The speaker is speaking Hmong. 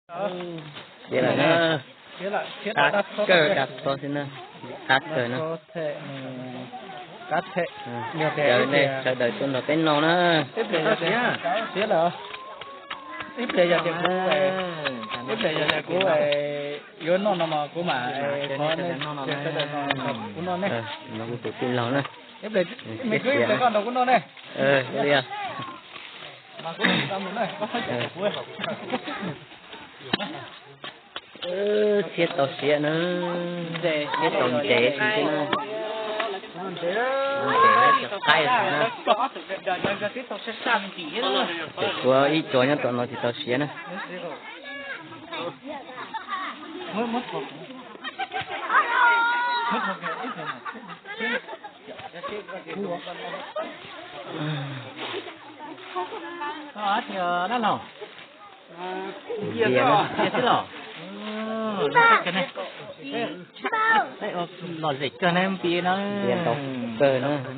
Siav lawm na. Qab kawg, dab txhob xwb na. Qab kawg na. Sawv daws tuaj nrog peb noj na. Ib pliag yog tias kuv, ib pliag yog tias kuv yuav noj no mas kuv mam, kuv noj ne. Ib pliag, ib pliag koj nrog kuv noj ne. Li Thiab tau siav na, thiab tau ntev xwb na. Ntev cov qaib na. Tseem tshuav ib co nyob tom no tsis tau siav na. Lom zem kawg na, npias ntau kawg na.